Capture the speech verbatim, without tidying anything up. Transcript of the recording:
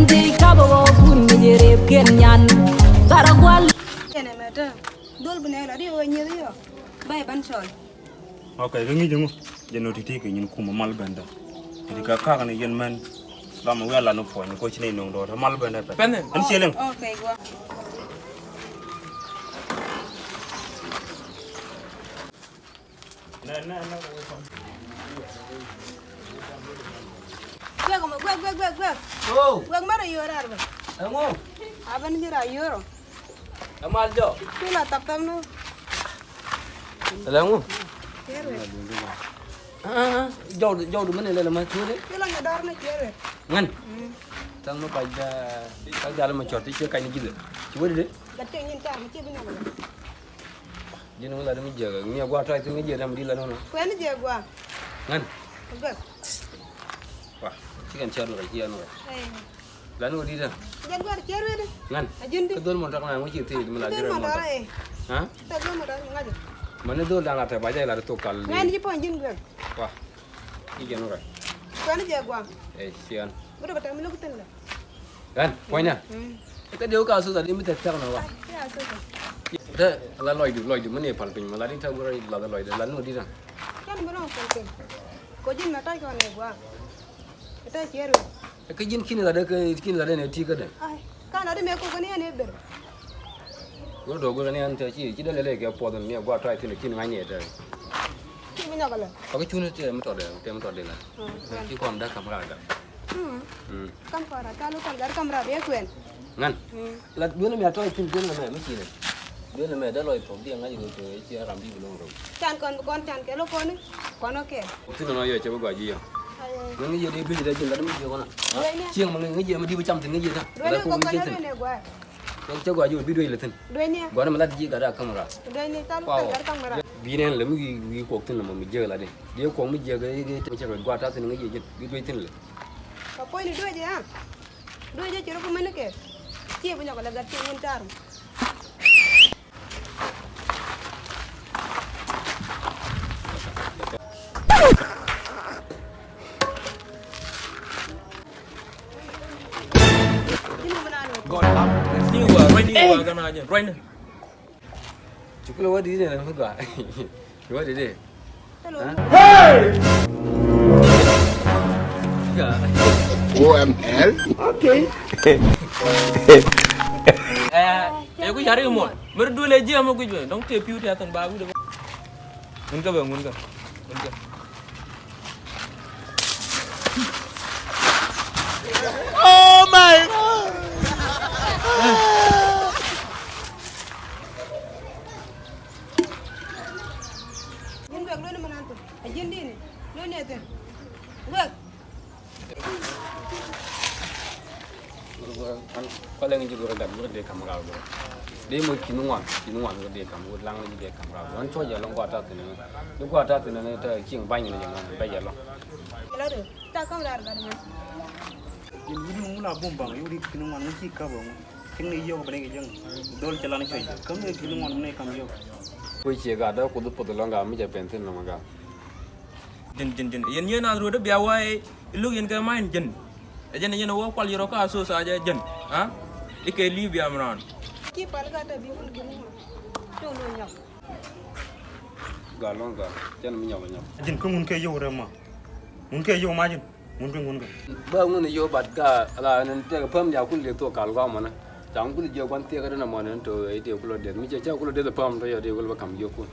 Ti kapɛ wä kun mi jɛ rep kɛn nyan. Kara gual. Jɛn ɛmɛ te dhol bi nɛ la ri wä nyieth yɔ. Bay ban cɔl. Ok, kä ŋi̱c ɛŋu? Jɛ nɔ ti̱ti̱ kɛ nyin kumɛ mal bendä. Ti ka kak ni yɛn mɛn. Lam wi̱i̱ a lan puɔ̱ny ni koci ni no̱o̱ŋ dɔɔt mal bendä pɛ. Pɛn ɛn ciɛ liŋ. Ok, gua. Nɛ nɛ nɛ. Guɛk mɔ, guɛk, guɛk, guɛk, guɛk. Oh. Guɛk mɛ rɔ yɔr ar bɛ. Ɛŋu? A bɛn ji̱ ra yɔr ɔ. Ɛ mal jɔ. Ti la tap tap nɔ. Ɛlɛ ŋu? Kiɛr wɛ. Ah, jɔw, jɔw du mɛn ilɛ lɛ ma tuure. Ti la nyɛ dɔr nɛ kiɛr wɛ. Ŋan. Mm. Taŋ mɛ pa ja, pa ja lɛ ma cɔr ti cɛ kany ji̱ dɛ. Ci wä di dɛ. Gat tɛ nyin tar mi ci bi nyɔk lɛ. Ji̱n wä la di mi jiɛk ŋiɛ gua tɔy ti mi jiɛk dam di la nɔnɔ. Kuɛn jiɛk gua. Ŋan. Gua. Wa, ci kɛn cɛ du rɛ ci ɛn wɛ. Ɛ. Lani wä di̱t ɛ. Jɛn gua̱r cier wet. Ŋän. A ji̱n di. Kä dhol mɔn tɔk na ŋuci thiec mi la ji̱ rɛl mɔn tɔk. Ha? Tɔk dhol mɔn tɔk ŋa̱c. Mani dhol daŋ a tɛp a jɛ la ri thok kal. Ŋän ji̱ pɔn ji̱n guɛk. Wa. I̱ jɛn wä rɛ. Kuɛn jɛ gua̱. Ɛ cian. Mi dɔk tɛm mi luk thin lɛ. Ŋän puɔ̱ny na. Kä diɛw ka asosa di mi tɛk tɛk na wa. Tɛ la lɔcdu lɔcdu mi ni pal piny mi la di tɛk wä rɛ la lɔcdu la ni wä di̱t ɛ. Kɛn mi rɔŋ pal piny. Ko ji̱n mɛ ta̱c kɔn ɛ gua̱. Ɛ ta̱c cier wet. Kä ji̱n ki̱n ɣa̱t kä ki̱n ɣa̱t ɛn ɛ ti kädɛ. Ai, kan ɣa̱t ɛmɛ kok kɛn yɛn ɛ ber. Wä dɔ̱k wä kɛn yɛn tɛ ci ci dee lɛlɛ kɛ puɔth ɛn mi ɛ gua̱a̱r tɔ̱ ɛ thi̱n ɛ ki̱n ŋa̱c ni ɛ tɛ. Ci mi nyɔk ɛlɛ. Kä cun tɛ mi tɔt dee tɛ mi tɔt dee la. Ci kɔn dee kam raar gat. Kam kɔn raar ca lo̱k kɔn gat kam raar bɛ kuɛn. Ŋän. La duel mɛ a tɔ̱ i̱ thi̱n duel mɛ mi ci nɛ. Duel mɛ dee lɔc thok diɛ ŋa̱c i̱ ci ram bi bi lo̱ŋ rou. Can kɔn bi kɔn can kɛ lo̱k kɔn i̱ kɔn ɔ kɛ. Thi̱n nɔ yɛ cɛ bi gɔaa ji̱ yɛ. Ŋäŋ yɛ dee duel dee ji̱ lat mi jiɛ kɔn a. Cieŋ mɛ ŋäŋ jiɛ mɛ di bi cam thi̱n ŋäŋ jiɛ ta. Duel kɔn kɔn a duel nɛ gɔaa. Cɛ gɔaa ji̱ bi duel thi̱n. Duel nɛ. Gɔaa mɛ lat ji̱ gat a kamera. Duel nɛ tal kɔn gat kamera. Bi nɛn lɛ mi wi̱i̱ kuɔk thi̱n nɛ mɔ mi jiɛ lat di. Diɛ kuɔk mi jiɛ gɛ gɛ tɛm cɛ gɔaa ta thi̱n ŋäŋ jiɛ ji̱n bi duel thi̱n lɛ. Ka puɔ̱nyni duecɛ a. Duecɛ ci rɔ ku mɛn kɛ. Ciɛ bi nyɔk lɛ gat ciɛ ŋun ta̱a̱r. Ruacni wa, ruacni wa, gana jɛ, ruacni. Cukul wä di ne mi gɔaa. Wä di de. Hello. Hey! O M L. Okay. Ɛ, ɛ ku yari mɔ. Mer dule jiɛ mɔ guic bɛ. Dɔŋ te piu te athan ba guic bɛ. Ŋun ka bɛ, ŋun ka. Ŋun ka. Oh my God! Ji̱n guɛk lueni mɛ nan thok. A ji̱n dini lueni a thi̱n. Guɛk. Kɔlɛ ŋi̱n ji̱ go̱rɛ gat go̱rɛ dee kam raw go̱rɛ. Dee mɔ ki̱n ŋuan, ki̱n ŋuan go̱rɛ dee kam go̱rɛ laŋ ni ji̱ dee kam raw go̱rɛ. Ɣän cuɔ jɛ lɔŋ gua̱a̱r ta̱thi̱n ni. Ni gua̱a̱r ta̱thi̱n ni te cieŋ ba̱ny ni jɛ ŋuan bɛ jɛ lɔŋ. Jɛ lɔ dee. Ta kam raar gat ŋuan. Ji̱n wi̱ni ŋun a bum baŋ yuri ki̱n ŋuan ŋun ci kap ŋun. Cieŋ ni yio̱k bɛ ni kɛ jieŋ. Dhol cɛ lan cuɔc. Kam ni ki̱n ŋuan ni kam yio̱k. Kui̱ cie gat dee kuth puth lɔŋ gat mi cɛ pɛn thi̱n lɔŋ gat. Jɛn, jɛn, jɛn. Yɛn yɛn a ruɔt bia wa̱a̱ iluk yɛn kɛ ma̱a̱ in jɛn. Ɛ jɛn, ɛ jɛn ɛ wä kual yɛrɔ kä a sosa jɛ jɛn. Ha? Ikɛ li̱i̱ bia mi raan. Ci pal ka te bi wun gini. Cok lo nyɔk. Gal lɔŋ gal. Jɛn mi nyɔk nyɔk. Jɛn kä ŋun kɛ yio̱w rɛm ma. Ŋun kɛ yio̱w ma jɛn. Ŋun kɛ ŋun kɛ. Ba ŋun yio̱w bat ka la nin tɛk päm ya kul dee thok kal gɔmɔ na. Ca ŋun kul jiɛ guan thiek kä dɛn amɔ nin to ite kul dee. Mi cɛ cɛ kul dee päm to yɔ dee kul ba kam yio̱w kun.